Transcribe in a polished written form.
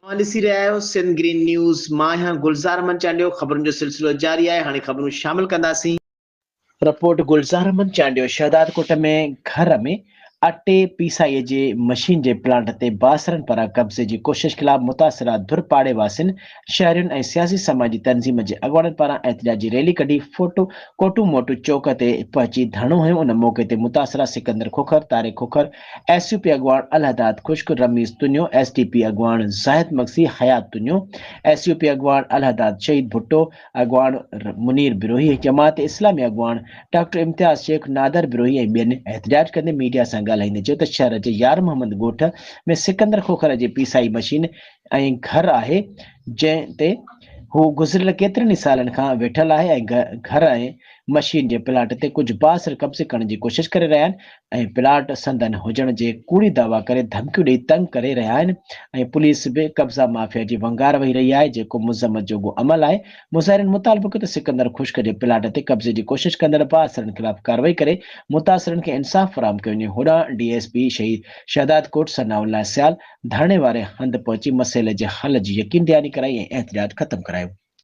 اوهان ڏسي رهيا آهيو سنڌ گرين نيوز، مان آهيان گلزار احمد چانڊيو، خبرن جو سلسلو جاري آهي، هاڻي خبرون شامل ڪنداسين. رپورٽ، گلزار احمد چانڊيو، شهدادڪوٽ ۾ گهر ۾ اٽي پيسائي جي مشين جي پلانٽ تي بااثرن پاران قبضي جي ڪوشش خلاف متاثره ڌر پاڙي واسين، شهرين ۽ سياسي سماجي تنظيم جي اڳواڻن پاران احتجاجي ريلي ڪڍي فوٽو ڪوٽو موٽو چوڪ تي پهچي ڌرڻو هنيو، ان موقعي تي متاثره Sikandar Khokhar, Tariq Khokhar, S U P اڳواڻ Allahdad Khushk, Ramiz Tunio, S T P اڳواڻ Zahid Magsi, Hayat Tunio, S U P اڳواڻ الهداد شهيد ڀٽو، اڳواڻ منير بروهي، جماعت اسلامي اڳواڻ ڊاڪٽر امتياز شيخ، نادر بروهي ۽ ٻين احتجاج ڪندي ميڊيا سان ڳالهائيندي چيو ته شهر جي يار محمد ڳوٺ ۾ سڪندر کوکر جي پيسائي مشين ۽ گهر آهي جنهن تي هو گذريل ڪيترن ئي سالن کان ويٺل آهي ۽ گهر ۽ مشين جي پلاٽ تي ڪجهه بااثر قبضي ڪرڻ جي ڪوشش ڪري رهيا آهن ۽ پلاٽ سندن هجڻ جي ڪوڙي دعويٰ ڪري ڌمڪيون ڏئي تنگ ڪري رهيا آهن ۽ پوليس به قبضا مافيا جي ونگار وهي رهي آهي جيڪو مذمت جوڳو عمل آهي مظاهرين مطالبو ڪيو ته سڪندر خشڪ جي پلاٽ تي قبضي جي ڪوشش ڪندڙ بااثرن خلاف ڪارروائي ڪري متاثرن کي انصاف فراهم ڪيو وڃي هوڏانهن ڊي ايس پي شهدادڪوٽ ثناء الله سيال ڌرڻي واري هنڌ پهچي مسئلي جي حل جي يقين دهاني ڪرائي ۽ احتجاج ختم ڪرايو.